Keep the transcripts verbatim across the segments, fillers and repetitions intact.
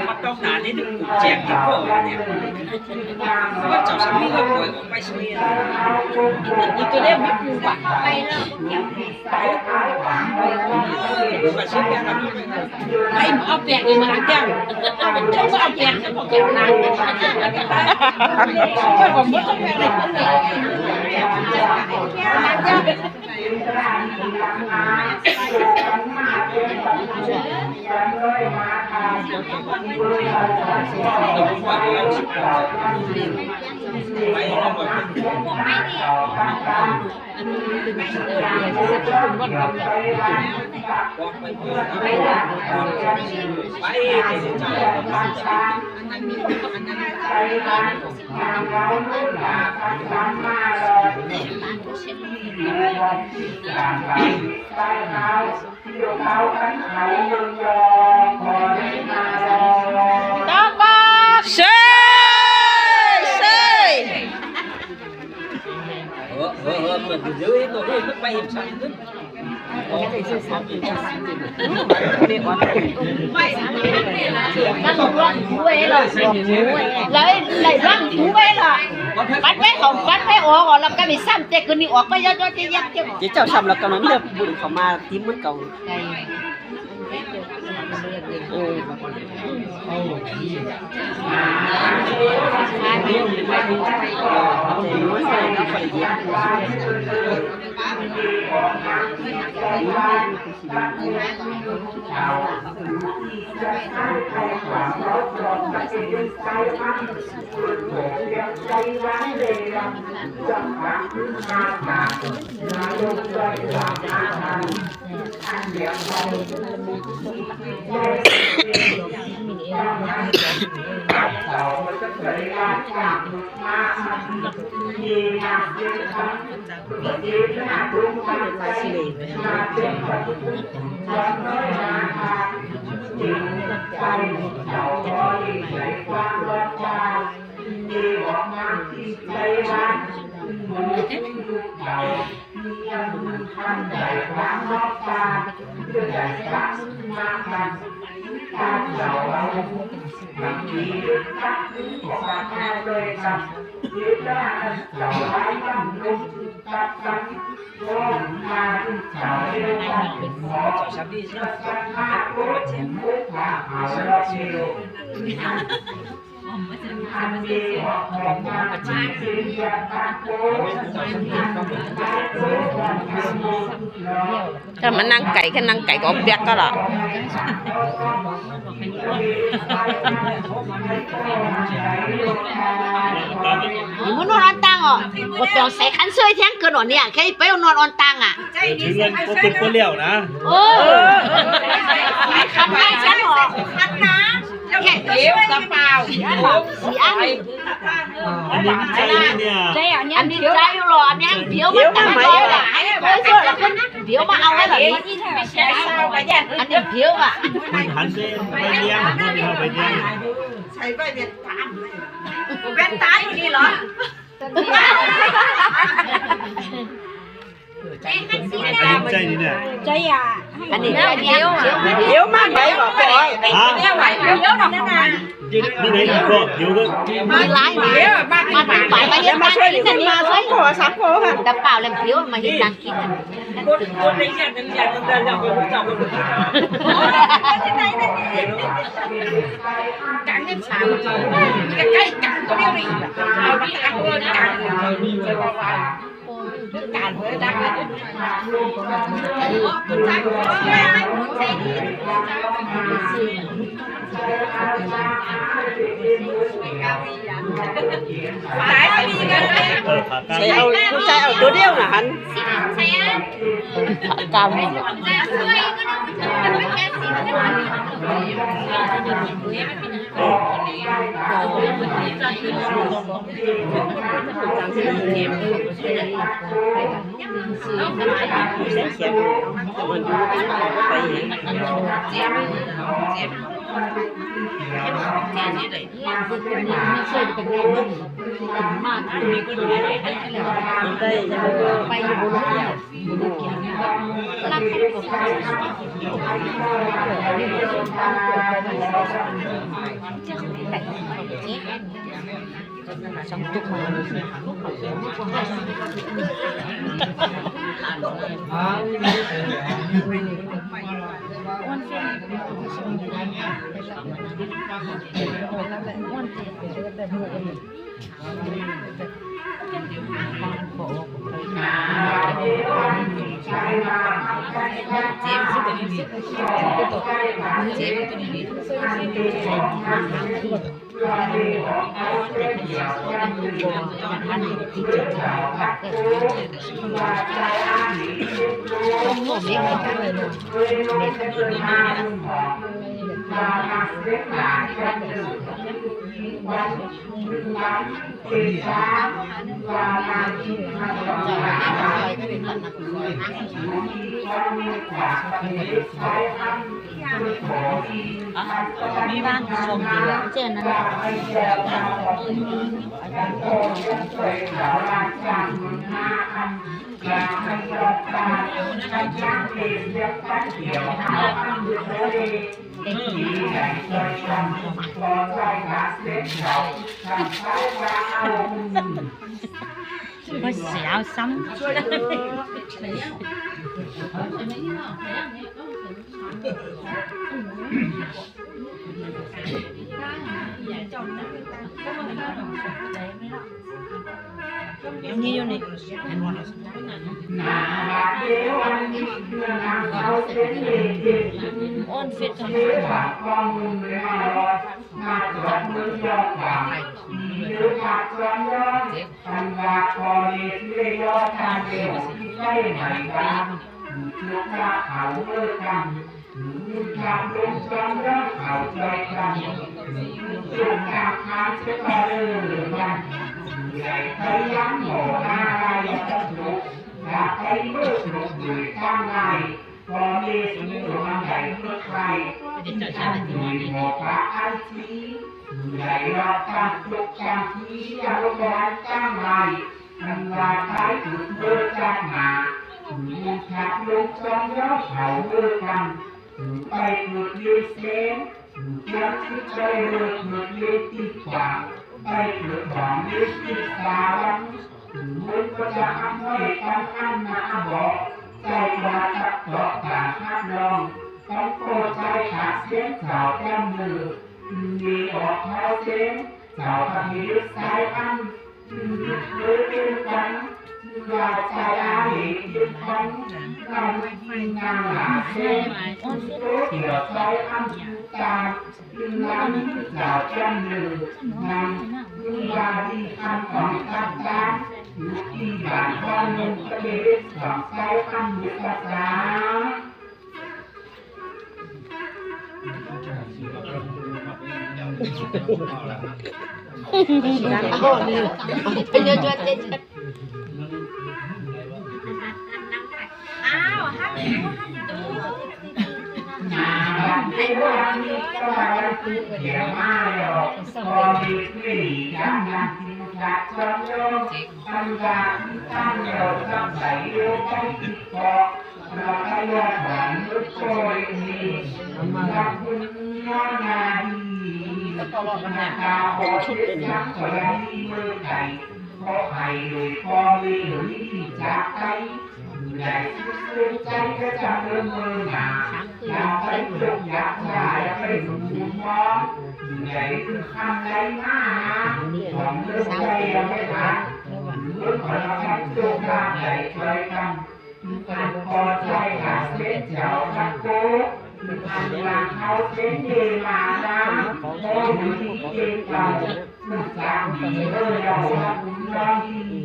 Mà trong nà ní đức cũng chẹt cái cổ này. Có cháu sắp đi gặp buổi của quay suy. Đi từ đây mới cùng bạn quay nữa. Ai mà ốc bẹt thì mà ăn chăng. Không có ốc bẹt, không có kẹo nắng. Không có ốc bẹt này. Tamba! Sei! Sei! Lai, lai, rang bu wei la. Ban pai hau, ban pai ua, ua lam ka mi sam te kuni ua pai ya ya ya ya. Ke chau sam la ka ma mi da bu ka ma tim mun ka. Ka ma nang kai, ka nang kai ko piak ka la. Ni mu nuan an tang o. Ko tong sai kan soi tiang ko no ni a, kai pai nuan an tang a. Ko pen ko liau na. O. Kan pai san o. Ke, ke, ka pau. Si an. An ni sai lo, an ni an piu ma ta ma. เดี๋ยวมาเอาไว้เหรอ อันนี้เดี๋ยวอ่ะ มันหันไปใบเลี้ยง หันไปใบเลี้ยง ใส่ใบเลี้ยงตามเลย ผมเป็นตายอยู่นี่เหรอ อันนี้ใช่นี่เนี่ย ใช่อ่ะ อันนี้เดี๋ยวอ่ะ เดี๋ยวมาไหนบอกก่อน ฮะ เดี๋ยวไหวเดี๋ยวหน่อยนะ นี่ไงก็เดี๋ยวก็ มีหลายเดี๋ยวมาถึงปากมาเดี๋ยวมาช่วยเดี๋ยวมาช่วยขอสามขอค่ะ แต่เปล่าเลยเดี๋ยวมาเห็นนางกินอ่ะ กังเงินสาม ใกล้ๆ กังตัวเดียวนี่ เอามาตังเงินกัง กังเงินกัง เออ ขากลาง ใส่เอา ใส่เอาตัวเดียวนะหัน ขากลาง ขอให้รวยพ่อแม่หรือที่จากไป อยู่ในสุขเสียใจก็จะเริ่มเมินหนา อย่าไปจกอยากได้ อย่าไปหมุนมอง อยู่ในคือคำไรหน้านะ ของเรื่องใจอย่าไปหา เรื่องของเราทำจงมาใหญ่ใจกัน อันพอใจอยากเป็นเจ้าพระโก อันวางเขาเป็นเทวานะ โมหิเป็นเก่า รู้จักดีเลยเราว่าบุญน้อยดี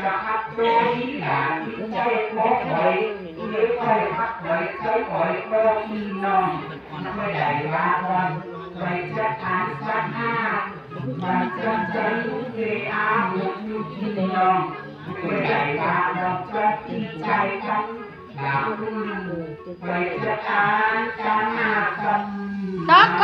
จะพักโตนี้หลานที่ใจขอคอย เลี้ยงคอยพักคอยใช้คอยก็พี่น้อง ไม่ได้ว่าก่อน คอยจะทานสักห้า ครับ